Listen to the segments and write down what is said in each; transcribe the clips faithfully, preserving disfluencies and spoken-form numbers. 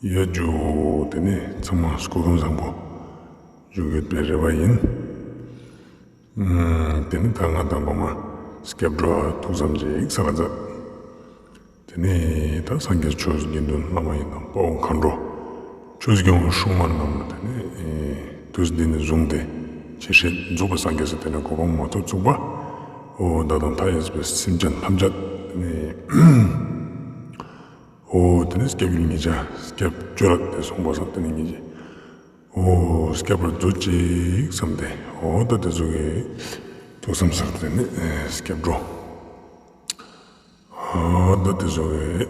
ཡ་ཇུ། དེ་ནས་ཚང་མ་སྐུ་ཁམས་བཟང་པོ་བཞུགས་ཡོད་པའི་རེ་བ་ཡིན། ཨམ། དེ་ནས་ད་ང་དང་གོ་མ་སྐྱབས་འགྲོ་ཐུགས་བསམ་ཅིག་ས་ལ་མཛད། དེ་ནས་ད་སངས་རྒྱས་ཆོས་དགེ་འདུན་བླ་མ་ཡིན་ནམ་དཔའ་བོ་མཁའ་འགྲོ་ཆོས་སྐྱོང་སྲུང་མ་རྣམས་ལ་དེ་ནས་དུས་འདི་ནས་བཟུང་སྟེ་ཇི་སྲིད་རྫོགས་པའི་སངས་རྒྱས་སུ་དེ་ནས་གོ་འཕང་མ་ཐོབ་ཚུགས་པ། འོ་ད་དང་མཐའ་ཡས་པའི་སེམས་ཅན་ཐམས་ཅད་དེ་ནས་འོ་དེ་ནས་སྐྱབས་ཡུལ་ངེས་ཅན་སྐྱབས་བཅོལ་ལགས་ཏེ་སོང་པ་སང་དེ་ནས་ངེས་ཅན་འོ་སྐྱབས་པར་མཛོད་ཅིག་བསམ་སྟེ་འོ་ད་དེ་ཚོ་གི་ཐུགས་བསམ་ཟེར་དེ་ནས་སྐྱབས་འགྲོ་འོ་ད་དེ་ཚོ་གི་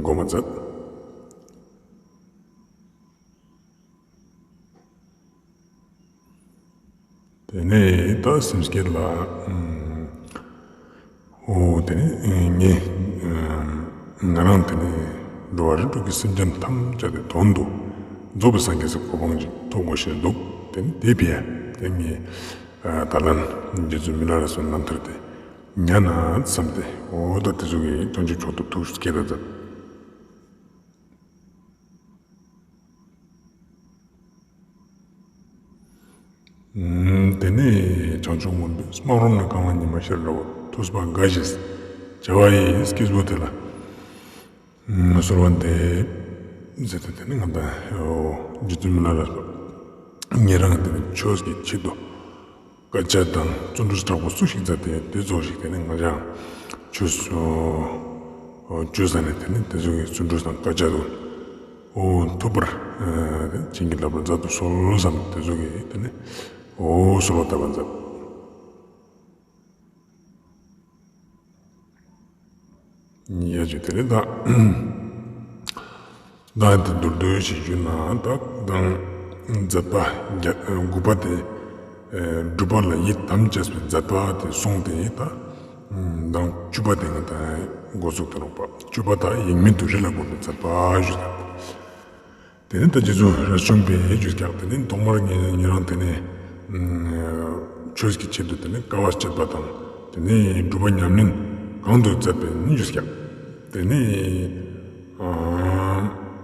སྒོམ་མཛད། དེ་ནས་ད་སེམས་བསྐྱེད་ལ་ཨམ། འོ་དེ་ནས་ངས་ཨམ། ང་རང་དེ་ནས་འགྲོ་བ་རིགས་དྲུག་གི་སེམས་ཅན་ཐམས་ཅད་དེ་དོན་དུ་རྫོགས་པའི་སངས་རྒྱས་སི་གོ་འཕང་ཅིག་ཐོབ་དགོས་ཤེས་འདུག་དེ་ནས་དེ་ཕི་ཡ་དེ་ངས་ཨ་ད་ལན་རྗེ་བཙུན་མི་ལ་རས་པའི་རྣམ་ཐར་དེ་ཉན་ན་བསམ་སྟེ་འོ་ད་དེ་ཚོ་གི་བྱང་ཆུབ་མཆོག་ཏུ་ཐུགས་བསྐྱེད་ད་མཛད། དེ་ནས་བྱང་ཆུབ་མངོན་པའི་སྨག་རུམ་ལས་གང་བ་ཉི་མ་ཤར་འདྲ་བོ་ཐུབ་པ་དགའ་ཞིང་བྱ་བ་ཡི་སྐྱེས་བུ་དེ་ལ་གསོལ་བ་འདེབས་ཟེར་ཏེ་དེ་ནས་ང་དང་རྗེ་བཙུན་མི་ལ་རས་པ་ཉེ་རང་དེ་ནས་ཆོས་ཀྱི་ཆེད་དུ་སྐད་ཆ་དང་བརྩོན་འགྲུས་དྲག་པོ་སུ་ཞིག་མཛད་དེ་དེ་ཚོ་ཞིག་དེ་ནས་ང་ཅང་ཆོས་ཆོས་ས་ནས་དེ་ནས་དེ་ཚོ་གི་བརྩོན་འགྲུས་དང་སྐད་ཆ་དུ། འོ་ཐུབ་པར་བྱིན་གྱིས་བརླབ་པར་མཛད་དུ་གསོལ་བསམ་དེ་ཚོ་གི་དེ་ནས་འོ་གསོལ་བ་བཏབ་པར་མཛད། ཡ་ཇུ་དེ་ནས་ད་ད་དེ་མདོར་བསྡུས་ཤིག་ཞུ་ན་ད་དང་མཛད་པ་དགུ་པ་དེ་སྒྲུབ་པ་ལ་ཡི་དམ་བཅས་པའི་མཛད་པ་དེ་གསུངས་ཏེ་ད། མདང་བཅུ་པ་དེ་ང་དང་འགོ་ཚུགས་ཏེ་ནོག་པ། བཅུ་པ་དག་ཡིན་མིན་དུ་རི་ལ་བསྐོར་བའི་མཛད་པ་ཞུ་ད། དེ་ནས་ད་རྗེ་བཙུན་རས་ཆུང་པའི་ཞུ་ཀྱག་དེ་ནས་ཐོག་མར་ངེད་ཉེ་རང་དེ་ནས་ཆོས་ཀྱི་ཆེད་དུ་དེ་ནས་དཀའ་བ་སྤྱད་པ་དང་དེ་ནས་སྒྲུབ་པ་ཉམས་ལེན་གང་དུ་མཛད་པའི་ནི་ཞུ་ཀྱག་དེ་ནས་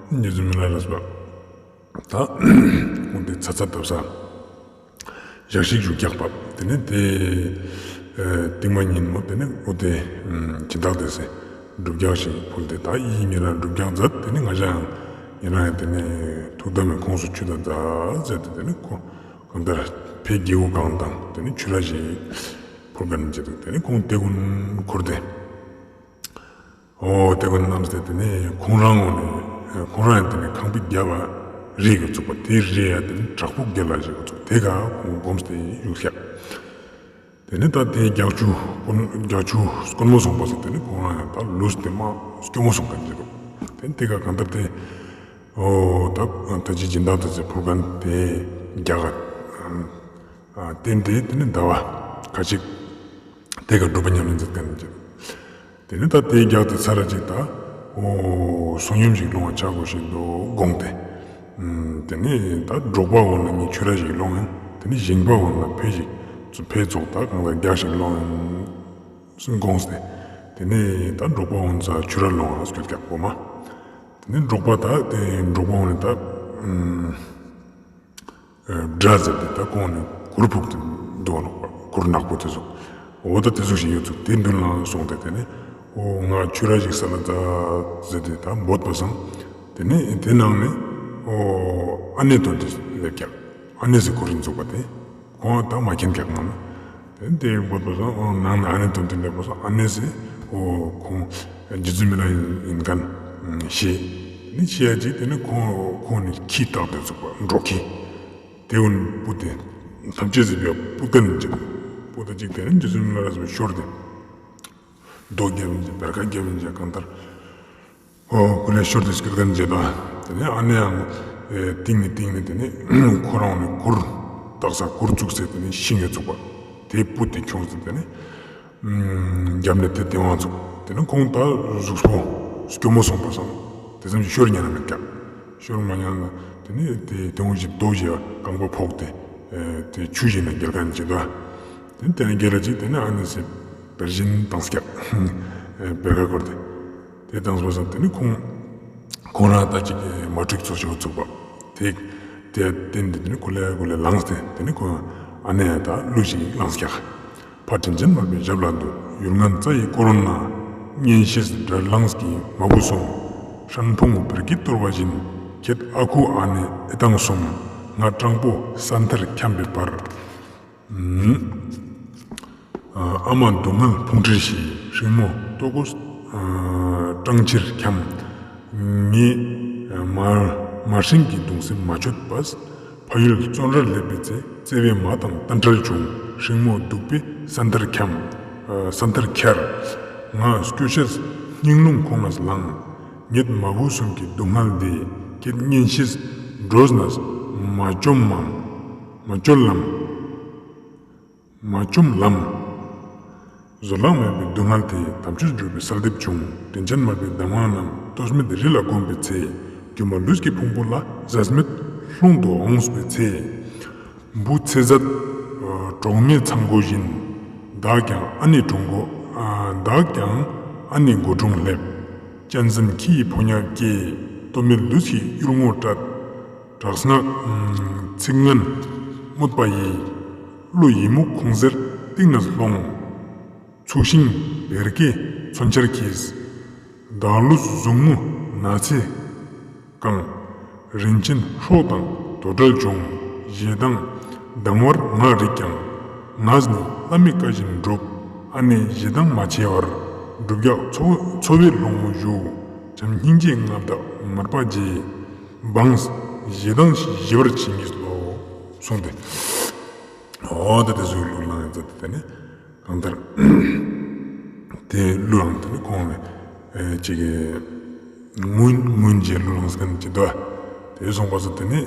རྗེ་བཙུན་མི་ལ་རས་པ་ད་ཁོང་དེ་ཚ་ཚ་བཏབ་ས། ཞག་ཞིག་བཞུགས་རྒྱག་པ། དེ་ནས་དེ་ཨ་རྟིང་མ་ཉིན་མོ་དེ་ནས་འོ་དེ་སྦྱིན་བདག་དེ་སེ་སྒྲུབ་རྒྱག་ཞིག་ཕུལ་ཏེ་ད་ཡིད་ཉེ་རང་སྒྲུབ་རྒྱག་མཛད། དེ་ནས་ང་ཅག་ཡང་ཉེ་རང་ཡང་དེ་ནས་ཐུགས་དམ་མའི་ཁོངས་སུ་ཆུད་ད་མཛད་ཟེར་ཏེ་དེ་ནས་ཁོ་གང་ལྟར་ཕའི་རྒྱལ་པོ་གང་དང་དེ་ནས་ཆུ་ར་ཞིག་ཕུལ་ག་ནས་བྱེད་འདུག་དེ་ནས་ཁོང་དེ་ཀུན་འཁུར་ཏེ། འོ་དེ་ཀུན་བསྣམས་ཏེ་དེ་ནས་ཁོང་རང་ངོ་ནས་ཁོང་རང་ཡང་དེ་ནས་ཁང་པའི་རྒྱབ་པ་རི་གི་ཚུགས་པ་དེ་རི་ཡ་དེ་ནས་བྲག་ཕུག་རྒྱ་ལ་ཞིག་གི་ཚུགས་དེ་ག་ཁོང་སྒོམས་ཏེ་བཞུགས་ཤག་དེ་ནས་ད་དེ་རྒྱག་ཆུ་དཀོན་རྒྱག་ཆུ་དཀོན་མོ་སོང་པ་སང་དེ་ནས་ཁོང་རང་ཡང་ད་ལུས་ཏེ་མ་སྐྱོ་མོ་སོང་ག་ནས་འདུག་དེ་ནས་དེ་ག་གང་ལྟར་དེ་འོ་ད་ད་ཅི་སྦྱིན་བདག་དེ་ཚེ་ཕུལ་མཁན་དེ་རྒྱག་ག་བརྟེན་ཏེ་དེ་ནས་ཟླ་བ་ཁ་ཅིག་དེ་ག་སྒྲུབ་པ་ཉམས་ལེན་མཛད་མཁན་ཅིག་དེ་ནས་ད་དེ་རྒྱག་དེ་ཚར་ར་ཅིག་ད་འོ་བསོད་སྙོམས་ཤིག་སློང་བ་ཆ་དགོས་ཤིག་འདུག་དགོངས་ཏེ། དེ་ནས་ད་འབྲོག་པ་འོ་ན་ངས་ཆུ་ར་ཞིག་སློང་ཡིན། དེ་ནས་ཞིང་པ་འོ་ན་ཕེ་ཞིག་ཕེ་ཚོགས་ད་གང་ལ་རྒྱག་ཞིག་སློང་ཡིན་དགོངས་ཏེ། དེ་ནས་ད་འབྲོག་པ་འོ་ན་ཆུ་ར་སློང་བ་སྐྱོད་རྒྱག་གོ་མ། དེ་ནས་འབྲོག་པ་ད་དེ་འབྲོག་པ་འོ་ན་ད། སྒྲ་ཟེར་ཏེ་ད་ཁོང་ནི་གུར་ཕུབ་སྟེ་འདུག་ནོག་པ། གུར་ནག་པོ་དེ་ཚོ། འོ་ད་དེ་ཚོ་ཞིག་ཡོད་ཚུགས་དེ་མདུན་ལ་སོང་སྟེ་དེ་ནས་འོ་ང་ཆུ་ར་ཞིག་ས་ལ་ད་ཟེར་ཏེ་ད་འབོད་པ་སང་། དེ་ནས་དེ་ནང་ནས་འོ་ཨ་ནེ་དོན་དེ་སླེབས་ཀྱག་ཨ་ནེ་སི་གུར་ཡིན་ཚུགས་པ་དེ། ཁོང་ད་མ་མཁྱེན་ཀྱག་ནང་ན། དེ་འབོད་པ་སང་ནང་ནས་ཨ་ནེ་དོན་དེ་སླེབས་པ་སང་ཨ་ནེ་སི་འོ་ཁོང་རྗེ་བཙུན་མི་ལ་ཡིན་མཁན་ཤེས། ནི་ཤེས་ཡ་ཅིག་དེ་ནས་ཁོང་ཁོང་ནི་ཁྱི་བཏགས་ཏེ་ཚུགས་པ་འབྲོག་ཁྱི། དེ་འོ་ན་སྤུ་དེ་ཐམས་ཅད་ཟེར་བའི་སྤུ་ཀ་ནི་ཅིག་སྤུ་ད་ཅིག་དེ་ནས་རྗེ་བཙུན་མི་ལ་རས་པ་ཤོར་ཏེ། རྡོ་རྒྱབ་ཡིན་ཅིག་བེར་ཀ་རྒྱབ་ཡིན་ཅིག་གང་ལྟར། འོ་ཀུ་ལེ་ཤོར་ཏེ་སྐྱོད་མཁན་བྱེད་དོ། དེ་ནས་ཨ་ནེ་ཡང་ཨེ་གཏིང་ནས་གཏིང་ནས་དེ་ནས་ཁོ་རང་ནི་གུར་བཏགས་ས་གུར་བཙུགས་སེ་དེ་ནས་ཤིང་ཡོད་ཚུགས་པ། དེ་སྤུ་དེ་ཁྱོངས་ཏེ་དེ་ནས་རྒྱབ་ནས་དེ་དེ་དབང་ཚུགས། དེ་ནས་ཁོང་ད་གཟུགས་པོ་སྐྱོ་མོ་སོང་པ་སང་དེ་ཙམ་ཞིག་ཤོར་ཉན་ན་མེད་ཀྱག་ཤོར་མ་ཉན་ན་དེ་ནས་དེ་དེ་འོང་ཞིག་རྡོ་ཞིག་རྐང་པ་ཕོག་སྟེ་ཨེ་དེ་ཆུ་ཞིག་ན་འགྱེལ་མཁན་བྱེད་དོ། དེ་ནས་དེ་ནས་འགྱེལ་ལ་ཅིག་དེ་ནས་ཨ་ནེ་སི་བེར་ཤིང་བཏང་ཀྱག་ཨེ་བེར་ཀ་བསྐོར་ཏེ། དེ་བཏང་པ་སང་དེ་ནས་ཁོང་ ཁོང་རང་ད་ཅིག་མ་འགྲིག་ཚོགས་ཤིག་ཚུགས་པ། དེ་དེ་བརྟེན་ཏེ་དེ་ནི་ཀུ་ལེ་ཀུ་ལེ་ལངས་ཏེ་དེ་ནི་ཁོང་ཨ་ནེ་ད་གླུ་ཞིག་བླངས་ཀྱག་ཕ་དྲིན་ཅན་མར་པའི་ཞབས་ལ་འདུད། ཡུལ་ངན་རྩྭ་ཡི་ཀོ་རོ་ན། གཉེན་བཤེས་དགྲར་ལངས་ཀྱི་མ་བུ་གསུམ། ཧྲན་ཕུང་བེར་གྱིས་གཏོར་བ་བཞིན། ཁྱེད་ཨ་ཁུ་ཨ་ནེ་ཨེ་ཏང་གསུམ། ང་སྤྲང་པོ་ས་མཐར་འཁྱམས་པའི་བར། ཨ་མ་སྡུག་བསྔལ་ཕུང་ཁྲིར་ཞི། སྲིང་མོ་ལྟོ་གོས་སྐྲངས་ཕྱིར་འཁྱམས། ངས་མ་མ་སྲིང་གི་གདུང་སེམས་མ་ཆོད་པས། ཕ་ཡུལ་བཙོན་རར་སླེབས་པའི་ཚེ། བརྩེ་བའི་མ་དང་བསྟན་བྲལ་བྱུང་། སྲིང་མོ་སྡུག་པས་ས་མཐར་འཁྱམས། ས་མཐར་འཁྱར། ང་སྐྱོ་ཤས་སྙིང་རླུང་ཁོང་ནས་ལངས། ངེད་མ་བུ་གསུམ་གྱི་སྡུག་བསྔལ་འདི། ཁྱེད་གཉེན་བཤེས་འགྲོས་ནས་མ་བཅོམ་མམ། མ་བཅོལ་ལམ། མ་བཅོམ་ལམ། བཟོད་གླགས་མེད་པའི་སྡུག་བསྔལ་དེས་དམ་ཆོས་སྒྲུབ་པའི་གསལ་འདེབས་བྱུང་། དྲིན་ཅན་མར་པའི་གདམས་ངག་རྣམས་ལྟོས་མེད་རི་ལ་གོམས་པའི་ཚེ། སྒྱུ་མ་ལུས་ཀྱི་ཕུང་པོ་ལ་ཟད་མེད་ཀློང་དུ་འོངས་པའི་ཚེ། བུ་ཚེ་ཟད་གྲོགས་མེད་ཚང་མགོ་བཞིན། བདག་ཀྱང་ཨ་ནེ་གྲོངས་མགོ། བདག་ཀྱང་ཨ་ནེ་མགོ་གྲོངས་སླེབས། གཅན་གཟན་ཁྱི་ཡི་ཕོ་ཉ་སྐྱེས། ལྟོ་མེད་ལུས་ཀྱི་གཡུལ་ངོར་བསྐྲད། དྲག་སྔགས་ཚིག་ངན་དམོད་པ་ཡིས། བློ་ཡི་མུག་ཁོང་གཟེར་གཏིང་ནས་ལྷུང་། ཚུགས་ཤིང་བེར་ཀས་མཚོན་ཆར་གྱིས། བདག་ལུས་ཟུག་རྔུ་ན་ཚས་གང་། རིན་ཆེན་སྲོག་དང་དུར་བྲལ་བྱུང་། ཞེ་སྡང་སྡང་བར་ང་རིག་ཀྱང་། ངས་ནི་བླ་མའི་བཀའ་བཞིན་བསྒྲུབ། ཨ་ནེ་ཞེ་སྡང་མ་ཆེ་བར། སྒྲུབ་རྒྱག་འཚོ་འཚོ་བའི་སློང་མོ་བཞུགས། བྱམས་སྙིང་རྗེའི་མངའ་བདག་མར་པ་རྗེ། འབངས་ཞེ་སྡང་ཞི་བར་བྱིན་གྱིས་རློབས། གསུངས་ཏེ། འོ་ད་དེ་ཚོའི་གླུ་བླངས་ཡིན་ཙང་དེ་ནི་གང་ལྟར་དེ་གླུའང་དེ་ནི་ཁོང་ནི་ཅིག་གི་སྔོན་སྔོན་གྱི་གླུ་བླངས་མཁན་ཅིག་འདུག་དེ་སོང་པ་སོ་དེ་ནི་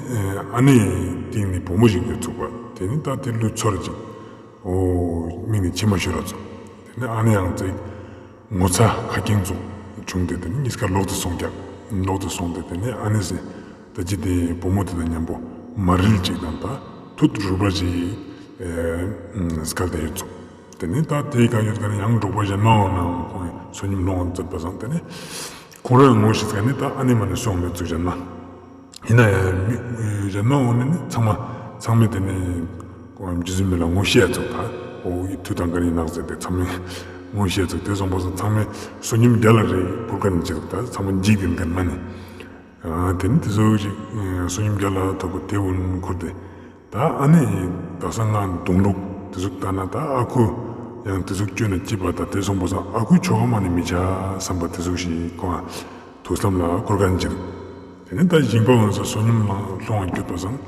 ཨ་ནེ་སྟེང་ནི་བུ་མོ་ཞིག་ཡོད་ཚུགས་པ། དེ་ནི་ད་དེ་གླུ་ཚོར་ཅིག་འོ་མིག་ནི་མཆི་མ་ཤོར་ར་ཚུགས། དེ་ནི་ཨ་ནེ་ཡང་ཅིག་ངོ་ཚ་ཁ་སྐྱེངས་ཚུགས་བྱུང་སྟེ་དེ་ནི་གཉིས་ཀ་ལོག་སྟེ་སོང་ཀྱག་ལོག་སྟེ་སོང་སྟེ་དེ་ནི་ཨ་ནེ་སི་ད་ཅི་དེ་བུ་མོ་དེ་དང་མཉམ་པོ་མ་རིལ་ཅིག་དང་ད་ཐུད་རུལ་པ་ཅིག་སྐལ་དེ་ཡོད་ཚུགས། དེ་ནི་ད་དེའི་གང་ཡོད་ཀ་ནི་ཡང་འབྲོག་པ་གཞན་མ་འོང་ནའང་ཁོང་བསོད་སྙོམས་སློང་མཛད་པ་སང་དེ་ནི་ཁོང་རང་ངོ་ཤེས་ཀ་ནི་ད་ཨ་ནེ་མ་ནི་སོང་མེད་ཚུགས་གཞན་མ། ཡིན་ན་ཡང་མི་གཞན་མ་འོང་ནི་ནི་ཚང་མ་ཚང་མས་དེ་ནི་ཁོང་རྗེ་བཙུན་མི་ལ་ངོ་ཤེས་ཡ་ཚུགས་ད། འོ་ཡི་མཐུ་དང་ག་རེ་ཡིན་ནག་ཟེར་ཏེ་ཚང་མས་ངོ་ཤེས་ཚུགས་དེ་སོང་པ་སང་ཚང་མས་བསོད་སྙོམས་རྒྱལ་ལ་རེ་ཕུལ་མཁན་ཅིག་ད་ཚང་མ་འཇིག་རྟེན་མཁན་མ་ནི། དེ་ནི་དེ་ཚོ་ཞིག་བསོད་སྙོམས་རྒྱལ་ལ་ཐོབ་པོ་དེ་འུན་ཁུར་ཏེ། ད་ཨ་ནི་དག་ས་ང་དུང་ལུག་དེ་ཟུག་ལྟ་ན་ད་ཨ་ཁུ་ཡང་དེ་ཟུག་སྐྱོན་ན་སྐྱིད་པ་ད་དེ་སོང་པ་སང་ཨ་ཁུའི་ཆོ་ག་མ་ནི་མི་བྱ་བསམ་པ་དེ་ཟུག་ཞིག་ཁོང་ཐུགས་བསམ་ལ་འཁོར་མཁན་ཅིག་དེ་ནི་ད་ཞིང་པ་འོང་ས་བསོད་སྙོམས་ལ་སློང་བ་བརྒྱུད་པ་སང་།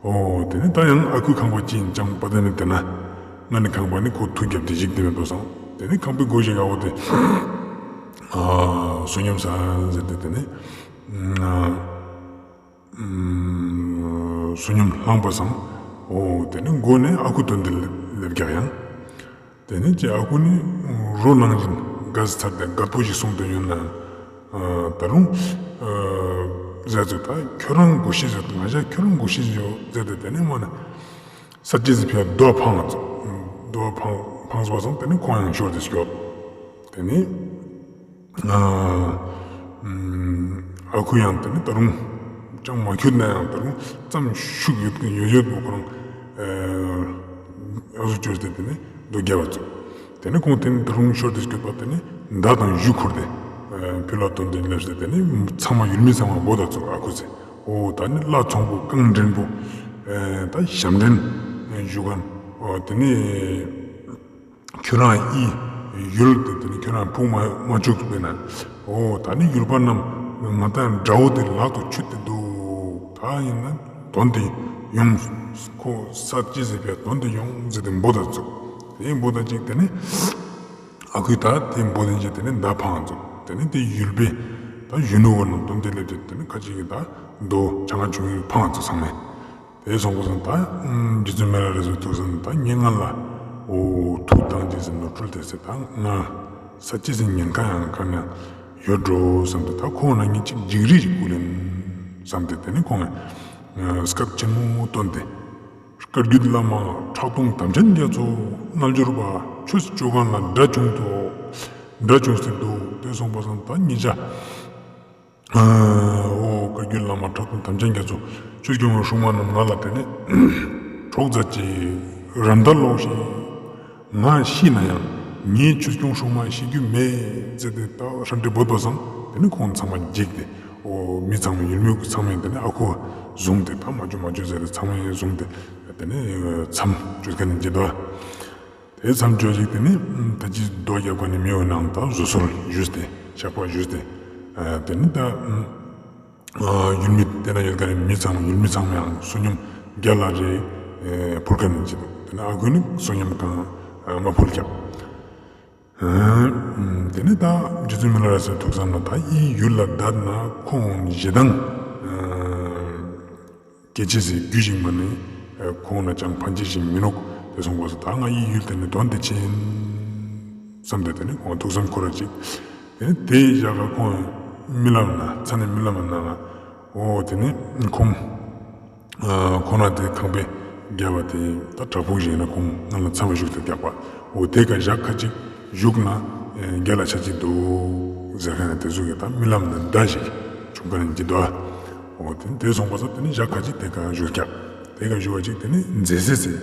འོ་དེ་ནི་ད་ཡང་ཨ་ཁུའི་ཁང་པ་ཅི་ཡིན་ཅང་པ་དེ་ནི་དེ་ན་ང་ནི་ཁང་པ་ནི་ཁོ་ཐུགས་རྒྱབ་དེ་ཞིག་དེ་མེད་པ་སང་དེ་ནི་ཁང་པའི་སྒོ་ཞིག་ཨ་འོ་དེ་བསོད་སྙོམས་ཟ་ཟེར་ཏེ་དེ་ནི། བསོད་སྙོམས་བླངས་པ་སང་། འོ་དེ་ནི་མགོ་ནས་ཨ་ཁུ་དོན་དེ་སླེབས་ཀྱག་ཡང་། དེ་ནི་ཅི་ཨ་ཁུ་ནི་རོ་ནང་བཞིན་དགའ་ཚར་ཏེ་དགའ་པོ་ཞིག་གསུངས་ཏེ་ཡོད་ན། ད་རུང་ཟེར་ཚུལ་ད་ཁྱོད་རང་མགོ་ཤེས་ཡོད་ང་ཞ་ཁྱོད་རང་མགོ་ཤེས་ཡོད་ཟེར་ཏེ་དེ་ནི་མ་ནི་ས་ཅི་ཟི་ཕི་ཡ་རྡོ་འཕངས་ཚུལ་རྡོ་འཕངས་འཕངས་པ་སང་དེ་ནི་ཁོང་ཡང་ཤོར་ཏེ་སྐྱོད། དེ་ནི། ཨ་ཁུ་ཡང་དེ་ནི་ད་རུང་ཅང་མ་ཁྱོད་ན་ཡང་ད་རུང་ཙམ་ཤུགས་ཡོད་ཀྱི་ཡོད་ཡོད་པོ་ཁོ་རང་ཨ་ཟུག་བཅོས་ཏེ་དེ་ནི་རྡོ་རྒྱབ་བ་ཚུགས། དེ་ནི་ཁོང་དེ་ནི་ད་རུང་ཤོར་ཏེ་སྐྱོད་པ་དེ་ནི་མདའ་དང་གཞུ་ཁུར་ཏེ་ཕི་ལ་དོན་དེ་སླེབས་ཏེ་དེ་ནི་ཚང་མ་ཡུལ་མི་ཚང་མ་འབོད་ད་ཚུགས་ཨ་ཁུ་ཚེ། འོ་ད་ནི་བླ་ཚོང་པོ་རྐང་འདྲེན་པོ་ད་ཞབས་འདྲེན་ཞུ་མཁན་འོ་དེ་ནི། ཁྱོད་རང་ཨི་ཡུལ་དེ་དེ་ནི་ཁྱོད་རང་ཕུག་མ་མ་བཅུག་པས་ན། འོ་ད་ནི་ཡུལ་པ་རྣམས་ང་དང་དགྲ་བོ་དེ་ལག་ཏུ་ཆུད་དེ་འདུག་ད་ཡིན་ན་དོན་དེ་ཡོང་ཁོ་ས་ཅི་ཟེར་བའི་དོན་དེ་ཡོང་ཟེར་ཏེ་འབོད་ད་ཚུགས། དེ་འབོད་ད་ཅིག་དེ་ནི་ཨ་ཁུས་ད་དེ་འབོད་དེ་ཅིག་དེ་ནི་མདའ་འཕངས་ཚུགས། དེ་ནི་དེ་ཡུལ་པས་ད་གཞོན་ནུ་བོ་རྣམས་དོན་དེ་སླེབས་ཏེ་དེ་ནི་ཁ་ཅིག་གིས་ད་རྡོ་ཆང་ཆུང་ཡུལ་འཕངས་ཚུགས་ཚང་མས། དེ་སོང་པ་སང་ད་རྗེ་བཙུན་མི་ལ་རས་པའི་ཐུགས་བསམ་ད་ངས་ང་ལ་འོ་ཐུགས་དང་རྗེས་སུ་ནོར་འཁྲུལ་དེ་ཟེར་ད་ང་ས་ཅི་ཟིན་ཉེན་ཁ་ཡང་གང་ཡང་ཡོད་འགྲོ་བསམ་སྟེ་ད་ཁོང་ན་ངས་ཅིག་འཇིགས་རིགས་ཀྱི་སྐུལ་ལེན་བསམ་སྟེ་དེ་ནི་ཁོང་ངས་སྐད་ཆེན་མོ་བཏོན་ཏེ་བཀའ་བརྒྱུད་བླ་མ་ཁྲག་འཐུང་དམ་ཅན་རྒྱ་མཚོ་རྣལ་འབྱོར་པ་ཆོས་སྤྱོད་མཁན་ལ་དགྲ་བྱུང་དོ། དགྲ་བྱུང་ཟེར་འདུག་དེ་སོང་པ་སང་ད་ཉེ་ཆར། འོ་བཀའ་བརྒྱུད་བླ་མ་ཕྲག་དོག་དམ་ཅན་རྒྱ་མཚོ། ཆོས་སྐྱོང་བའི་སྲུང་མ་རྣམས་ང་ལ་དེ་ནས་གྲོགས་མཛད་ཅིག། རན་ད་ལོག་ཤིག། ང་ཤི་ན་ཡང་ངའི་ཆོས་སྐྱོང་སྲུང་མ་ཤི་རྒྱུ་མེད་ཟེར་ཏེ་ད་ཧྲན་ཏེ་འབོད་པ་སང་དེ་ནས་ཁོང་ཚང་མ་འཇིགས་ཏེ། འོ་མི་ཚང་མ་ཡུལ་མི་ཚང་མས་དེ་ནས་ཨ་ཁུ་བཟུང་སྟེ་ད་མ་བཅོ་མ་བཅོ་ཟེར་ཏེ་ཚང་མས་བཟུང་སྟེ་དེ་ནས་མཚམས་བཅད་ཁན་ནི་འཇིགས་ཏོ། དེ་མཚམས་བཅད་ཅིག་དེ་ནས་ད་ཅི་རྡོ་རྒྱབ་ཁན་ནི་མི་འོ་ནང་ད་ཟོ་ཟོར་ཞུས་ཏེ་ཤག་པ་ཞུས་ཏེ། དེ་ནས་ད་ཡུལ་མི་དེ་ན་ཡོད་ཁན་ནི་མི་ཚང་མ་ཡུལ་མི་ཚང་མའང་བསོད་སྙོམས་རྒྱ་ལ་རེ་ཕུལ་ཁན་ནི་འཇིགས་ཏོ། དེ་ནས་ཨ་ཁུ་ནི་བསོད་སྙོམས་གང་མ་ཕུལ་ཀྱག། དེ་ནས་ད་རྗེ་བཙུན་མི་ལ་རས་པའི་ཐུགས་བསམ་ལ་ད་ཨི་ཡུལ་ལ་བསྡད་ན་ཁོང་ཞེ་སྡང་སྐྱེ་ཅེས་སི་རྒྱུ་ཞིག་མ་ནི་ཁོང་ལ་ཅང་ཕན་ཅེས་ཤིག་མི་ནུག། དེ་སོང་པ་སང་ད་ང་ཨི་ཡུལ་དེ་ནས་དོན་དེ་ཆེན་བསམ་སྟེ་དེ་ནས་ཁོང་ཐུགས་བསམ་འཁོར་ར་ཅིག། དེ་ནས་དེ་ཞག་ག་ཁོང་རྨི་ལམ་ན་མཚན་ནས་རྨི་ལམ་ན་ང་འོ་དེ་ནས་ཁོང་ཁོང་རང་དེ་ཁང་པའི་རྒྱབ་པ་དེ་ད་བྲག་ཕུག་ཞིག་ན་ཁོང་ང་ལ་མཚམས་བཞུགས་ཏེ་རྒྱག་པ། འོ་དེ་ཀ་ཞག་ཁ་ཅིག་བཞུགས་ན་རྒྱ་ལ་ཆ་ཅིག་འདུག་ཟེར་ཁན་དེ་ཚོ་གི་ད་རྨི་ལམ་ན་འདྲ་ཞིག་བྱུང་ཁན་ནི་འཇིགས་ཏོ། འོ་དེ་དེ་སོང་པ་སང་དེ་ནས་ཞག་ཁ་ཅིག་དེ་ཀ་བཞུགས་ཀྱག། དེ་ཀ་བཞུགས་པ་ཅིག་དེ་ནས་མཛེས་སེ་ཟེར་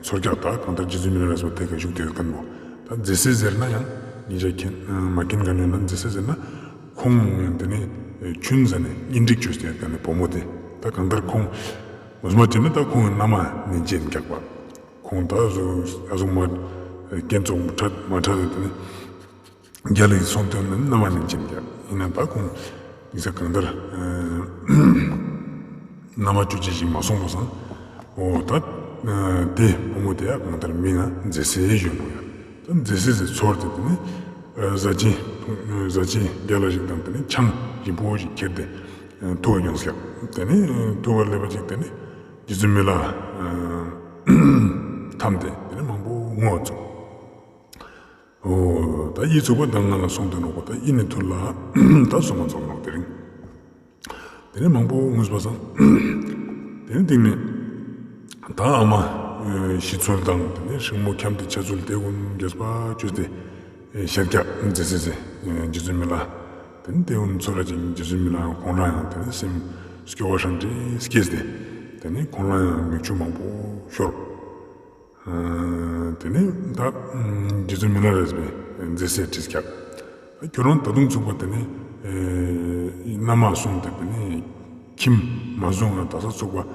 ཚོར་ཀྱག། ད་གང་ལྟར་རྗེ་བཙུན་མི་ལ་རས་པ་དེ་ཀ་བཞུགས་ཏེ་ཡོད་ཁན་བོ། ད་མཛེས་སེ་ཟེར་ན་ཡང་ཉེ་ཞ་མཁྱེན་མ་མཁྱེན་ཁན་ཡོད་ན་མཛེས་སེ་ཟེར་ན། ཁོང་ཡང་དེ་ནས་ཆུན་ཟ་ནས་གཉེན་སྒྲིག་བཅོས་ཏེ་ཡོད་ཁན་ནི་བུ་མོ་དེ། ད་གང་ལྟར་ཁོང་ངོ་མ་དྲིས་ན་ད་ཁོང་ཡང་མནའ་མ་ནན་ཅན་རྒྱག་པ། ཁོང་ད་ཨ་ཟུག་མ་རྐྱེན་ཙོགས་འཕྲད་མ་འཕྲད་དེ་ནས་རྒྱ་ལ་སོང་སྟེ་ཡོད་ན་མནའ་མ་ནན་ཅན་རྒྱག། ཡིན་ན་ད་ཁོང་ཡིན་ས་གང་ལྟར་མནའ་མ་བཅོ་ཅེས་ཤིག་མ་སོང་པ་སང་། འོ་ད་དེ་བུ་མོ་དེ་ཡང་གང་ལྟར་མིང་ང་མཛེས་སེ་ཞུ་ནོག་ཡ། ད་མཛེས་སེ་ཟེར་ཚོར་ཏེ་དེ་ནས་བཟའ་ཆེན་བཟའ་ཆེན་རྒྱ་ལ་ཞིག་དང་དེ་ནས་ཆང་ཞིམ་པོ་ཞིག་ཁྱེར་ཏེ་ཐུག་པ་ཡོང་ཀྱག། དེ་ནས་ཐུག་པ་ལེབ་པ་ཅིག་དེ་ནས་རྗེ་བཙུན་མི་ལ་འཐམས་ཏེ་དེ་ནས་མང་པོ་ངུ་བ་ཚུགས། འོ་ད་ཨི་ཚུགས་པ་ད་ང་ལ་སོང་སྟེ་ནོག་པ། ད་ཨི་ནི་ཐུར་ལ་ད་སོང་མ་ཚུགས་ནོག་དེ་རིང་། དེ་ནས་མང་པོ་ངུས་པ་སང་། དེ་ནས་སྟིང་ནས་ད་ཨ་མ་ཤི་ཚུལ་དང་དེ་ནས་སྲིང་མོ་འཁྱམས་ཏེ་ཆ་ཚུལ་དེ་ཀུན་རྒྱས་པ་བཅོས་ཏེ་ཞལ་རྒྱག་མཛད་ཟེར་ཟེར་རྗེ་བཙུན་མི་ལ། དེ་ནས་དེ་ཀུན་ཚོར་ར་ཅིག་རྗེ་བཙུན་མི་ལ་ཁོང་རང་ཡང་དེ་ནས་སེམས་སྐྱོ་བ་ཧྲང་ཏེ་སྐྱེས་ཏེ་དེ་ནས་ཁོང་རང་ཡང་མིག་ཆུ་མང་པོ་ཤོར། དེ་ནས་ད་རྗེ་བཙུན་མི་ལ་རས་པས་མཛེས་སེ་དྲིས་ཀྱག། ཁྱོད་རང་ད་དུང་ཚུགས་པ་དེ་ནས་མནའ་མ་སོང་སྟེ་དེ་ནས་ཁྱིམ་མ་བཟུང་ང་ད་ས་ཚུགས་པ་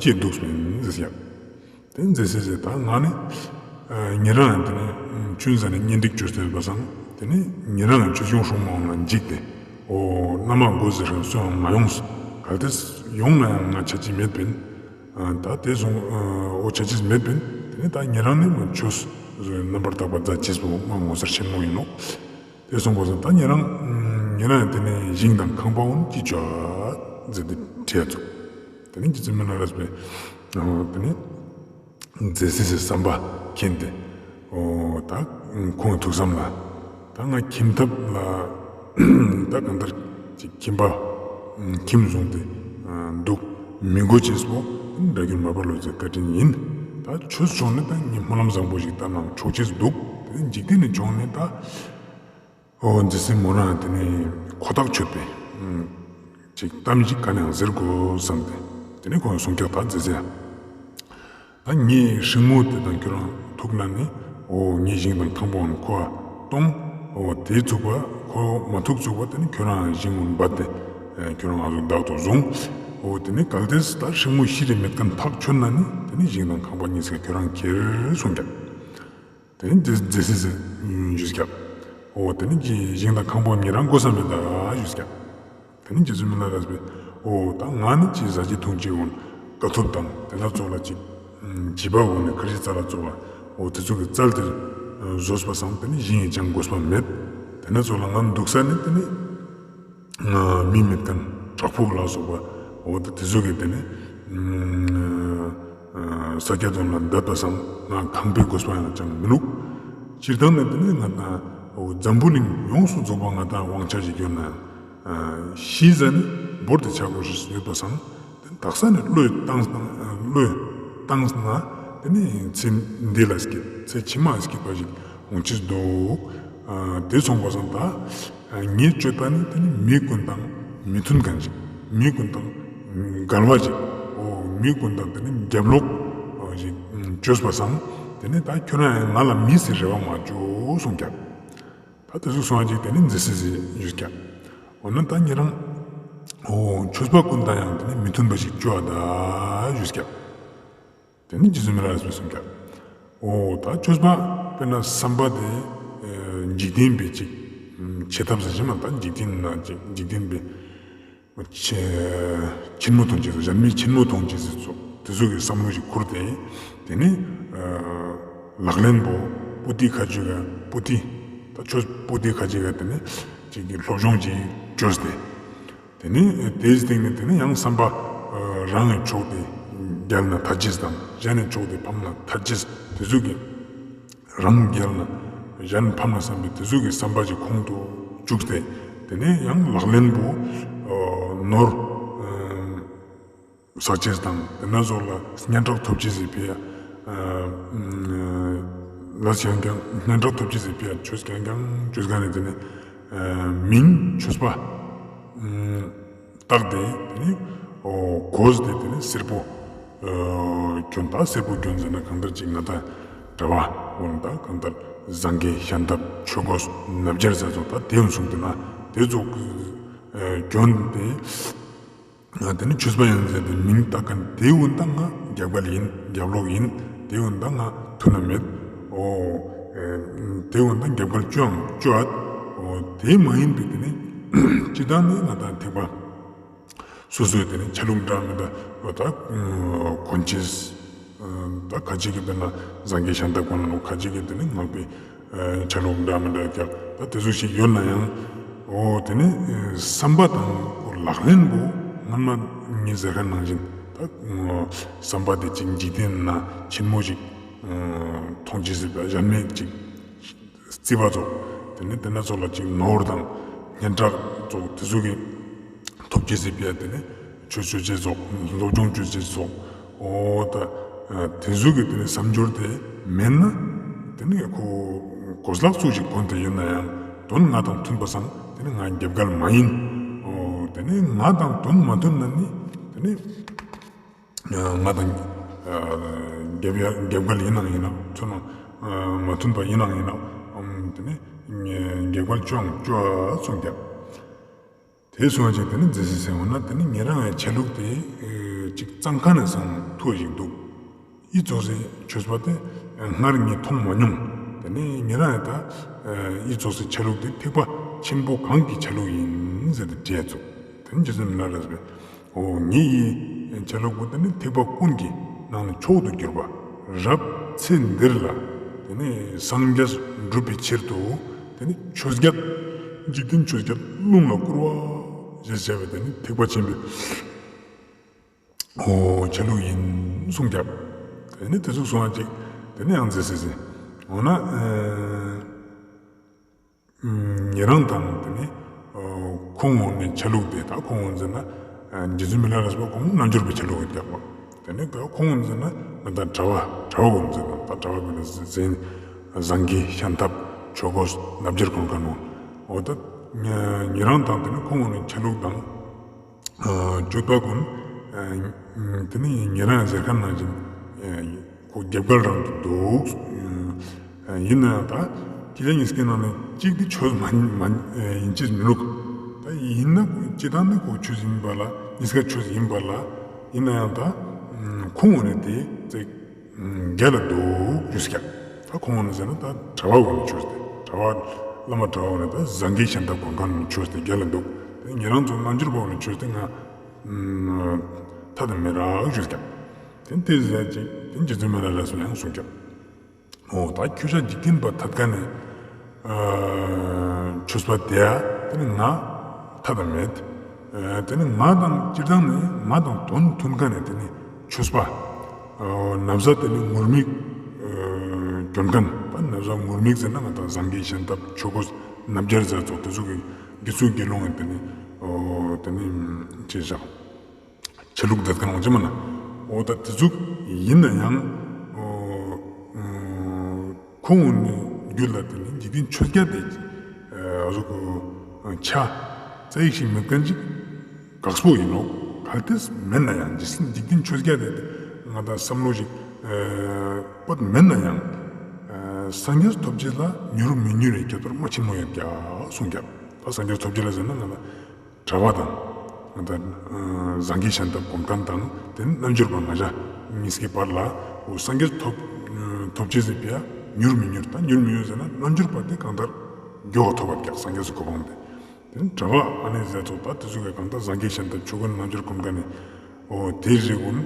ཅི་འདུག་སེ་ཟེར་ཀྱག། དེ་མཛེས་སེ་ཟེར་ད་ང་ནི་ཉེ་རང་དེ་ནས་ཆུན་ཟ་ནས་གཉེན་སྒྲིག་བཅོས་ཏེ་ཡོད་པ་སང་དེ་ནས་ཉེ་རང་ཆོས་སྐྱོང་སྲུང་མ་འོང་ལ་འཇིགས་ཏེ་འོ་མནའ་མ་དགོས་ཟེར་རང་སོང་ཡང་མ་ཡོང་། གལ་ཏེ་ཡོང་ན་ཡང་ང་ཆ་ཅི་མེད་པིན། ད་དེ་སོང་འོ་ཆ་ཅི་མེད་པིན། དེ་ནས་ད་ཉེ་རང་ནི་མ་ཆོས་རྣམ་པར་དག་པ་མཛད་ཅེས་པོ་མ་ངོ་མཚར་ཆེན་མོ་ཡིན་ནོག། དེ་སོང་པ་སང་ད་ཉེ་རང་ཉེ་རང་དེ་ནས་ཞིང་དང་ཁང་པ་འོན་ཅི་བྱ་ཟེར་ཏེ་དྲིས་ཚུགས། དེ་ནས་རྗེ་བཙུན་མི་ལ་རས་པས་དེ་ནས་མཛེས་སེ་ཟེར་བསམ་པ་མཁྱེན་ཏེ། འོ་ད་ཁོང་ཐུགས་བསམ་ལ་ད་ང་ཁྱིམ་ཐབ་ལ་ད་གང་ལྟར་ཅིག་ཁྱིམ་པ་ཁྱིམ་བཟུང་སྟེ་འདུག་མི་དགོས་ཅེས་པོ་འདྲ་རྒྱུན་མ་པ་ལོ་ཚེ་བཀའ་དྲིན་ཡིན། ད་ཆོས་ཕྱོགས་ནས་ད་ངས་སྨོན་ལམ་བཟང་པོ་ཞིག་བཏབ་ནའང་ཆོག་ཅེས་འདུག། དེ་འཇིག་རྟེན་ནས་བྱུང་ནས་ད། འོ་མཛེས་སེ་མོ་རང་དེ་ནས་ཁོ་ཐག་ཆོད་པའི་ཅིག་གཏམ་ཞིག་ག་ནས་ཡང་ཟེར་དགོས་བསམ་སྟེ་དེ་ནས་ཁོང་གསུང་ཀྱག་ད་མཛེས་སེ། ད་ངའི་སྲིང་མོ་དེ་དང་ཁྱོད་རང་ཐུག་ན་ནི་འོ་ངའི་ཞིང་དང་ཁང་པ་འོན་ཁོ་གཏོང་། འོ་དེ་ཚུགས་པ་ཁོ་མ་ཐུག་ཚུགས་པ་དེ་ནི་ཁྱོད་རང་ཞིང་འོན་འབད་དེ་ཁྱོད་རང་ང་ཚོ་བདག་ཏུ་བཟུང་། འོ་དེ་ནི་གལ་ཏེ་ད་སྲིང་མོ་ཤི་རེ་མེད་མཁན་ཐག་ཆོད་ན་ནི་དེ་ནི་ཞིང་དང་ཁང་པ་གཉིས་ཀ་ཁྱོད་རང་ཁྱེར་གསུང་ཀྱག། དེ་ནས་མཛེས་མཛེས་སེ་ཟེར་ཞུས་ཀྱག། འོ་དེ་ནས་ཀྱི་ཞིང་དང་ཁང་པ་ཉེ་རང་དགོས་ས་མེད་ད་ཞུས་ཀྱག། དེ་ནས་རྗེ་བཙུན་མི་ལ་རས་པས་འོ་ད་ང་ནི་ཅི་ཟ་ཅི་འཐུང་ཅི་འོན་དཀའ་ཐུབ་དང་དེ་ན་ཚོགས་ལ་ཅིག་བྱིས་པ་འོ་ནས་ཁར་ཇི་རྩྭ་ལ་ཚོགས་པ་འོ་དེ་ཚོ་གི་རྩལ་དེ་བཟོས་པ་སང་དེ་ནས་ཞིང་ཡི་ཅང་དགོས་པ་མེད། དེ་ན་ཚོགས་ལ་ང་འདུག་ས་ནི་དེ་ནས། མི་མེད་མཁན་བྲག་ཕུག་ལ་སོགས་པ་འོ་ད་དེ་ཚོ་གི་དེ་ནས་ས་སྐྱ་བདུན་ལ་འདོད་པ་སང་ང་ཁང་པའི་དགོས་པ་ཡང་ཅང་མི་ནུག། སྤྱིར་བཏང་ནས་དེ་ནས་ང་དང་འོ་འཛམ་བུ་གླིང་ཡོངས་སུ་རྫོགས་པ་ང་དང་དབང་ཆ་ཞིག་ཡོད་ན་ཤི་ཟ་ནི་བོར་ཏེ་ཆ་དགོས་ཤེས་ཡོད་པ་སང་དག་ས་ནས་བློས་བཏང་བློས་བཏང་ན་དེ་ནས་ཚེ་འདི་ལ་སྐྱིད་ཚེ་ཕྱི་མ་སྐྱིད་པ་ཞིག་འོང་ཅེས་འདུག། དེ་སོང་པ་སང་ད། ངའི་སྤྱོད་པ་ནི་དེ་ནི་མི་ཀུན་དང་མི་མཐུན་མཁན་ཅིག་མི་ཀུན་དང་འགལ་བ་ཅིག་འོ་མི་ཀུན་དང་དེ་ནི་རྒྱབ་ལོག་ཅིག་བཅོས་པ་སང་དེ་ནི་ད་ཁྱོད་རང་ཡང་ང་ལ་མི་སི་རེ་བ་མ་བཅོ་གསུངས་ཀྱག་ད་དེ་ཟུག་གསུངས་པ་ཅིག་དེ་ནི་མཛད་སི་ཡོད་ཀྱག་འོ་ན་ད་ཉེ་རང་འོ་ཆོས་པ་ཀུན་དང་ཡང་དེ་ནི་མི་མཐུན་པ་ཞིག་བཅོ་ད་ཡོད་ཀྱག་དེ་ནི་རྗེ་བཙུན་མི་ལ་རས་པས་གསུངས་ཀྱག་འོ་ད་ཆོས་པ་དཔེར་ན་བསམ་པ་དེ་འཇིག་རྟེན་པའི་ཅིག་བྱེད་ཐབས་ཟེར་ཞིག་མ་ད་འཇིག་རྟེན་ན་ཅིག་འཇིག་རྟེན་པའི་ཆེ་ཆེན་མོ་མཐོང་ཅེས་སོ་གཞན་མའི་ཆེན་མོ་མཐོང་ཅེས་སོ་དེ་ཚོ་གི་བསམ་བློ་ཞིག་ཁུར་ཏེ་དེ་ནི་ལག་ལེན་པོ་པོ་ཏི་ཁ་ཅིག་ག་པོ་ཏི་ད་ཆོས་པོ་ཏི་ཁ་ཅིག་ག་དེ་ནི་ཅིག་གི་སློབ་སྦྱོང་ཅིག་བཅོས་ཏེ། དེ་ནི་དེའི་སྟེང་ནས་དེ་ནི་ཡང་བསམ་པ་རང་གི་ཕྱོགས་དེ་རྒྱལ་ན་ཐར་ཅེས་དང་གཞན་ནི་ཕྱོགས་དེ་ཕམ་ན་ཐར་ཅེས་དེ་ཚོ་གི་རང་རྒྱལ་ན་གཞན་ཕམ་ན་བསམ་པའི་དེ་ཚོ་གི་བསམ་པ་ཅིག་ཁོང་དུ་བཅུག་སྟེ་དེ་ནི་ཡང་ལག་ལེན་པོ་ནོར་བསགས་ཅེས་དང་དེ་ན་ཚོགས་ལ་སྙན་གྲགས་ཐོབ་ཅེས་སི་ཕི་ཡ་ལ་ཡང་ཀྱང་སྙན་གྲགས་ཐོབ་ཅེས་སི་ཕི་ཡ་ཆོས་ཀྱང་ཀྱང་ཆོས་ག་ནས་དེ་ནི་མིང་ཆོས་པ་བཏགས་ཏེ་དེ་ནི་གོས་དེ་དེ་ནི་སེར་པོ་གྱོན་ད་སེར་པོ་གྱོན་ཟེར་ན་གང་ལྟར་ཅིག་ང་ད་གྲྭ་པ་འོ་ན་ད་གང་ལྟར་ཟངས་ཀྱི་ཤམ་ཐབས་ཆོས་གོས་སྣ་སྦྱར་ཟེར་ཚོགས་ད་དེ་འོ་གསུངས་དེ་ན་དེ་ཚོགས་གྱོན་ཏེ། ང་དེ་ནི་ཆོས་པ་ཡིན་ཟེར་ཏེ་མིང་བཏགས་མཁན་དེ་འོ་ན་ད་ང་རྒྱབ་འགལ་ཡིན་རྒྱབ་ལོག་ཡིན་དེ་འོ་ན་ད་ང་མཐུན་ན་མེད། འོ་དེ་འོ་ན་ད་རྒྱབ་འགལ་བཅོའང་བཅོ་ཨ། འོ་དེ་མ་ཡིན་པའི་དེ་ནི་སྤྱི་བཏང་ནི་ང་དང་ཐེག་པ་སོ་སོའི་དེ་ནི་ཆ་ལུགས་འདྲ་མི་འདྲ་འོ་ད་གོན་ཅེས། ད་ཁ་ཅིག་གི་དེ་ན་ཟངས་ཀྱི་ཤམ་ཐབས་གོན་ལ་ནོག་ཁ་ཅིག་གི་དེ་ནི་ངག་པའི་ཆ་ལུགས་འདྲ་མི་འདྲ་ཀྱང་ད་དེ་ཚོ་ཞིག་ཡོད་ན་ཡང་འོ་དེ་ནི་བསམ་པ་དང་ལག་ལེན་པོ་སྔན་མ་ངས་ཟེར་མཁན་ནང་བཞིན་ད་བསམ་པ་དེ་ཅིག་འཇིག་རྟེན་ན་ཆེན་མོ་ཞིག་མཐོང་ཅེས་ཟེར་བ་གཞན་མེད་ཅིག་རྩིས་པ་ཚོགས་དེ་ནི་དེ་ན་ཚོགས་ལ་ཅིག་ནོར་དང་སྙན་གྲགས་ཚོགས་དེ་ཚོ་གི་ཐོབ་ཅེས་སི་ཕི་ཡ་དེ་ནི་ཆོས་ཆོས་ཅེས་ཚོགས་སློབ་སྦྱོང་ཆོས་ཅེས་ཚོགས་འོ་ད་དེ་ཚོ་གི་དེ་ནི་བསམ་སྦྱོར་དེ་མེད་ན་དེ་ནི་ཁོ་གོས་ལག་ཚུགས་ཤིག་གོན་ཏེ་ཡོད་ན་ཡང་དོན་ང་དང་མཐུན་པ་སང་དེ་ནི་ང་རྒྱབ་འགལ་མ་ཡིན། འོ་དེ་ནི་ང་དང་དོན་མ་མཐུན་ན་ནི་དེ་ནི་ང་དང་རྒྱབ་ཡ་རྒྱབ་འགལ་ཡིན་ནའང་ཡིན་ན་མཐུན་ན་མ་མཐུན་པ་ཡིན་ནའང་ཡིན་ན་དེ་ནི་རྒྱབ་འགལ་བཅོའང་བཅོ་ཨ་གསུངས་ཀྱང་། དེ་སོང་ཅིག་དེ་ནི་མཛད་སི་ཟེར་འོ་ན་དེ་ནི་ཉེ་རང་ཡང་ཆ་ལུགས་དེ་ཅིག་གཙང་ཁ་ནས་སང་ཐུ་བ་ཞིག་འདུག་ཨི་ཙོགས་སི་ཆོས་པ་དེ་སྔར་ངས་མཐོང་མ་མྱོང་། དེ་ནི་ཉེ་རང་ཡང་ད་ཨི་ཙོགས་སི་ཆ་ལུགས་དེ་ཐེག་པ་ཆེན་པོ་གང་གི་ཆ་ལུགས་ཡིན་ཟེར་ཏེ་དྲིས་ཚུགས། དེ་ནི་རྗེ་བཙུན་མི་ལ་རས་པས། འོ་ངའི་ཡི་ཆ་ལུགས་པོ་དེ་ནི་ཐེག་པ་ཀུན་གྱི་ནང་ནས་མཆོག་ཏུ་གྱུར་པ་རབ་ཚེ་འདིར་ལ་དེ་ནི་སངས་རྒྱས་འགྲུབ་པའི་ཕྱིར་དུ་དེ་ནི་ཆོས་བརྒྱད་འཇིག་རྟེན་ཆོས་བརྒྱད་རླུང་ལ་བསྐུར་བ་ཞེས་བྱ་བའི་དེ་ནི་ཐེག་པ་ཆེན་པོའི་འོ་ཆ་ལུགས་ཡིན་གསུངས་ཀྱང་དེ་ནི་དེ་ཟུག་གསུངས་པ་ཅིག་དེ་ནི་ཡང་མཛད་སི་ཟེར་འོ་ན། ཉེ་རང་དང་དེ་ནི་ཁོང་འོ་ནི་ཆ་ལུགས་དེ་ད་ཁོང་འོ་ཟེར་ན་རྗེ་བཙུན་མི་ལ་རས་པ་ཁོང་རྣལ་འབྱོར་པའི་ཆ་ལུགས་ཀྱི་རྒྱག་པ། དེ་ནི་ད་ཁོང་འོ་ཟེར་ན་ང་ད་གྲྭ་པ་གྲྭ་པ་འོ་ཟེར་ན་ད་གྲྭ་པ་མི་ལ་ཟེར་ཟངས་ཀྱི་ཤམ་ཐབས་ཆོས་གོས་སྣ་སྦྱར་གོན་མཁན་འོ་ད་ཉེ་རང་དང་དེ་ནི་ཁོང་འོ་ནི་ཆ་ལུགས་དང་། སྤྱོད་པ་ཀུན། དེ་ནི་ཉེ་རང་ཟེར་མཁན་ནང་བཞིན་ཁོ་རྒྱབ་འགལ་རང་དུ་འདུག་ཡིན་ན་ཡང་ད་ཁྱེད་ཅག་གཉིས་ཀའི་ནང་ནས་གཅིག་དེ་ཆོས་མ་མ་ཡིན་ཅེས་མི་རུག་ད་ཡིན་ན་ཁོ་སྤྱི་བཏང་ནི་ཁོ་ཆོས་ཡིན་པ་ལ་གཉིས་ཀ་ཆོས་ཡིན་པ་ལ་ཡིན་ན་ཡང་ད་ཁོང་འོ་ནི་དེ་ཙེག་རྒྱལ་ལ་འདུག་ཞུས་ཀྱང་། ད་ཁོང་ནི་ཟེར་ན་ད་གྲྭ་པ་འོ་ནི་ཆོས་ཏེ་གྲྭ་པ་བླ་མ་གྲྭ་པ་འོ་ནི་ད་ཟངས་ཀྱི་ཤམ་ཐབས་གོན་མཁན་ནི་ཆོས་ཏེ་རྒྱལ་ལ་འདུག་དེ་ཉེ་རང་ཚོ་རྣལ་འབྱོར་པ་འོ་ནི་ཆོས་ཏེ་ང་ཐ་དང་མི་རག་ཞུས་ཀྱང་། དེ་དེ་ཟེར་ཅིག་དེ་རྗེ་བཙུན་མི་ལ་རས་པས་ཡང་གསུངས་ཀྱང་། འོ་ད་ཁྱོད་ཅག་འཇིག་རྟེན་པ་ཐད་ཀ་ནས་ཆོས་པ་དེ་ཡ་དེ་ནི་ང་ཐ་དང་མེད། དེ་ནི་ང་དང་སྤྱིར་བཏང་ནི་ང་དང་དོན་མཐུན་མཁན་ནི་དེ་ནི་ཆོས་པ་ན་བཟའ་དེ་ནི་ངུར་སྨྲིག་གྱོན་མཁན་པ་ན་བཟའ་ངུར་སྨྲིག་ཟེར་ན་ང་དང་ཟངས་ཀྱི་ཤམ་ཐབས་ཆོས་གོས་སྣ་སྦྱར་ཟེར་ཚོགས་དེ་ཚོ་གི་དགེ་ཚུལ་དགེ་སློང་ངི་དེ་ནི་དེ་ནི་ཅི་བཞག་ཆ་ལུགས་དེ་ཀ་ནང་ཅི་མ་ན་འོ་ད་དེ་ཚོ་ཡིན་ན་ཡང་ཁོང་ནི་རྒྱུད་ལ་དེ་ནི་འཇིག་རྟེན་ཆོས་བརྒྱད་དེ་ཨ་ཟུག་ ཆ་ཙ་ཡིག་ཞིག་མེད་ཁན་ཅིག་དཀགས་པོ་ཨིན་ནོག། གལ་ཏེ་མེད་ན་ཡང་འཇིག་རྟེན་འཇིག་རྟེན་ཆོས་བརྒྱད་དེ་ང་དང་བསམ་བློ་ཞིག་པོ་མེད་ན་ཡང་སངས་རྒྱས་ཐོབ་བྱེད་ལ་མྱུར་མི་མྱུར་ཡི་ཁྱད་པར་མ་ཆེན་མོ་ཡོད་ཀྱག་གསུངས་ཀྱག། ད་སངས་རྒྱས་ཐོབ་བྱེད་ལ་ཟེར་ན་ང་དང་གྲྭ་པ་དང་ང་དང་ཟང་གི་ཞལ་ཏབ་གོན་ཁན་དང་དེ་ནི་རྣལ་འབྱོར་པ་ང་ཞ་གཉིས་ཀྱི་བར་ལ་འོ་སངས་རྒྱས་ཐོབ་ཐོབ་བྱེད་ཟེར་བ་མྱུར་མི་མྱུར། ད་མྱུར་མི་མྱུར་ཟེར་ན་རྣལ་འབྱོར་པ་དེ་གང་ལྟར་མགྱོགས་ཐོབ་པ་ཀྱག་སངས་རྒྱས་སི་གོ་འཕང་དེ། དེ་ནི་གྲྭ་པ་ཨ་ནི་ཟེར་ཚོགས་ད་དེ་ཚོ་གི་གང་ལྟར་ཟང་གི་ཞལ་ཏབ་ཆོས་གོས་རྣལ་འབྱོར་གོན་ཁན་ནི་འོ་དེ་རེ་གུན་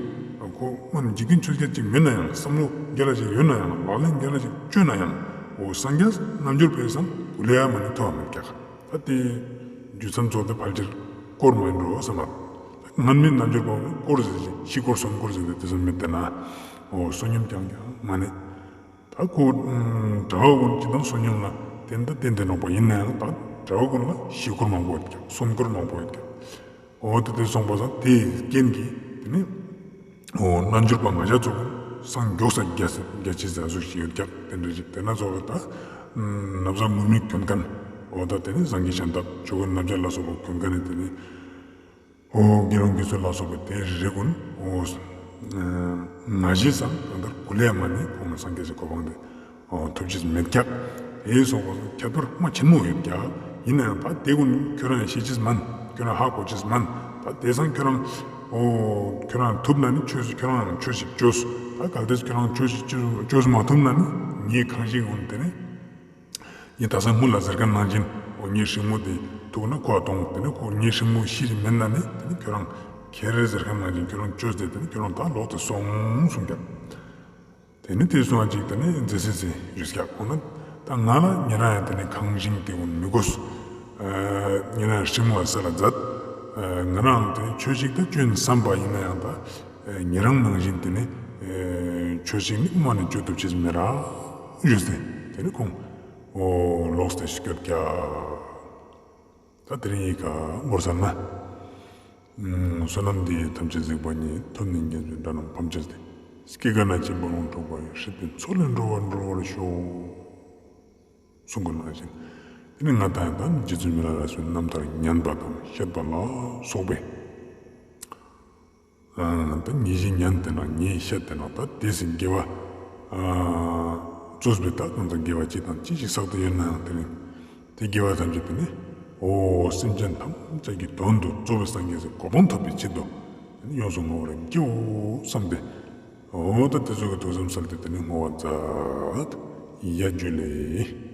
ཁོ་མ་ནི་འཇིག་རྟེན་ཆོས་བརྒྱད་ཅིག་མེད་ན་ཡང་བསམ་བློ་རྒྱལ་ལ་ཞིག་ཡོད་ན་ཡང་ལག་ལེན་རྒྱལ་ལ་ཞིག་བཅོས་ན་ཡང་འོ་སངས་རྒྱས་རྣལ་འབྱོར་པའི་སང་གུ་ལས་ཡ་མ་ནི་ཐོབ་པ་མེད་ཀྱག། ད་དེ་རྒྱུ་མཚན་ཚོགས་དེ་ཕལ་ཆེར་དཀོར་མ་ཡིན་འགྲོ་བསམ་པ། སྔར་མེད་རྣལ་འབྱོར་པ་དཀོར་ཟེར་ཞིང་ཕྱི་དཀོར་གསོན་དཀོར་ཟེར་ཏེ་དེ་ཚོ་མེད་དེ་ན། འོ་བསོད་སྙོམས་ཀྱང་ཀྱང་མ་ནི། ད་ཁོ་གྲྭ་པ་གུན་ཅི་དང་བསོད་སྙོམས་ལ་བརྟེན་ད་བརྟེན་ཏེ་ནོག་པ་ཡིན་ན་ཡང་ད་གྲྭ་པ་གུན་ལ་ཕྱི་དཀོར་མང་པོ་ཡོད་ཀྱག་བསོན་དཀོར་མང་པོ་ཡོད་ཀྱག། འོ་དེ་དེ་སོང་པ་སང་དེའི་རྐྱེན་གྱིས་དེ་ནི་འོ་རྣལ་འབྱོར་པ་ང་ཞ་ཚོ་གུན་སང་མགྱོགས་ས་རྒྱ་ཆེ་ས་ཟུག་ཞིག་ཡོད་ཀྱག། དེ་འདྲ་ཞིག་དེ་ན་ཚོགས་ད་ན་བཟའ་ངུར་སྨྲིག་གྱོན་ཁན་འོ་ད་དེ་ནི་ཟང་གི་ཞལ་ཏབ་ཆོས་གོས་རྣལ་འབྱོར་ལ་སོགས་པ་གྱོན་ཁན་ནི་དེ་ནི་འོ་དགེ་སློང་དགེ་ཚུལ་ལ་སོགས་པ་དེ་རེ་གུན་འོ་ང་ཞའི་སང་གང་ལྟར་གུ་ལས་མ་ནི་ཁོང་ལ་སངས་རྒྱས་སི་གོ་འཕང་དེ་ཐོབ་བྱེད་མེད་ཀྱག། དེ་སོགས་པ་ཁྱད་པར་མ་ཆེན་མོ་ཡོད་ཀྱག། ཡིན་ན་ཡང་ད་དེ་གུན་ཁྱོད་རང་ཤེས་ཅེས་མན། ཁྱོད་རང་ཧ་གོ་ཅེས་མན། ད་དེ་སང་ཁྱོད་རང་འོ་ཁྱོད་རང་ཐུབ་ན་ནི་ཆོས་ཁྱོད་རང་ཆོས་ཤིག་བཅོས། ད་གལ་ཏེ་ཁྱོད་རང་ཆོས་ཤིག་བཅོས་མ་ཐུབ་ན་ནི་ངའི་གང་ཞིག་གུན་དེ་ནི་ངས་ད་སང་སྔུན་ལ་ཟེར་ཁན་ནང་བཞིན་འོ་ངའི་སྲིང་མོ་དེ་ཐུག་ན་ཁོ་ཐོང་། དེ་ནི་ཁོ་ངའི་སྲིང་མོ་ཤི་རི་མེད་ན་ནི་དེ་ནི་ཁྱོད་རང་ཁྱེར་རེ་ཟེར་ཁན་ནང་བཞིན་ཁྱོད་རང་བཅོས་ཏེ་དེ་ནི་ཁྱོད་རང་ད་ལོག་སྟེ་སོང་གསུངས་ཀྱག། དེ་ནི་དེ་སོང་ཅིག་དེ་ནི་མཛེས་སི་སི་ཡོད་ཀྱག། འོ་ན་ད་ང་ལ་ཉེ་རང་ཡང་དེ་ནི་གང་ཞིག་དེ་གུན་མི་དགོས། ཉེ་རང་སྲིང་མོ་ས་ལ་མཛད། ང་རང་དེ་ཆོས་ཤིག་ད་བཅོས་བསམ་པ་ཡིན་ན་ཡང་ད་ཉེ་རང་ནང་བཞིན་དེ་ནི་ཆོས་ཤིག་ནི་མ་ནི་བཅོ་ཐུབ་ཅེས་མེད་ར་ཡོད་ཟེར་དེ་ནི་ཁོང་འོ་ལོག་སྟེ་སྐྱོད་ཀྱག། ད་དེ་རིང་ཡི་གེ་བོར་ས་ན། བསོད་ནམས་འདི་ཡིས་ཐམས་ཅད་གཟིགས་པ་ཉིད། ཐོབ་ནས་ཉེས་པའི་དགྲ་རྣམས་ཕམ་བྱས་ཏེ། སྐྱེ་རྒ་ན་འཆིའི་རྦ་ཀློང་འཁྲུགས་པ་ཡི། སྲིད་པའི་མཚོ་ལས་འགྲོ་བ་སྒྲོལ་བར་ཤོག། གསུངས་པ་ནང་བཞིན། དེ་ནི་ང་དང་ད་རྗེ་བཙུན་མི་ལ་རས་པའི་རྣམ་ཐར་ཉན་པ་དང་བཤད་པ་ལ་སོགས་པའི། ཨ་ད་ཉན་ཞིང་ཉན་ཏེ་ན་ཉན་བཤད་དེ་ན་ད་དེ་སྲིད་དགེ་བ་ཨ་བཅོས་པའི་ད་གང་ཟག་དགེ་བ་ཅི་དང་ཅི་ཞིག་བསགས་ཏེ་ཡོད་ན་ཡང་དེ་ནི་དེ་དགེ་བ་ཐམས་ཅད་དེ་ནི་འོ་སེམས་ཅན་ཐམས་ཅད་ཀྱི་དོན་དུ་གཙོ་བོའི་སངས་རྒྱས་སི་གོ་འཕང་ཐོབ་པའི་ཆེད་དུ་དེ་ནི་ཡོངས་སུ་བསྔོ་བར་བགྱིའོ་བསམས་ཏེ། འོ་ད་དེ་ཚོ་གི་ཐུགས་བསམ་གསལ་ཏེ་དེ་ནི་བསྔོ་བ་མཛད། ཡ་ཇུ་ལེ།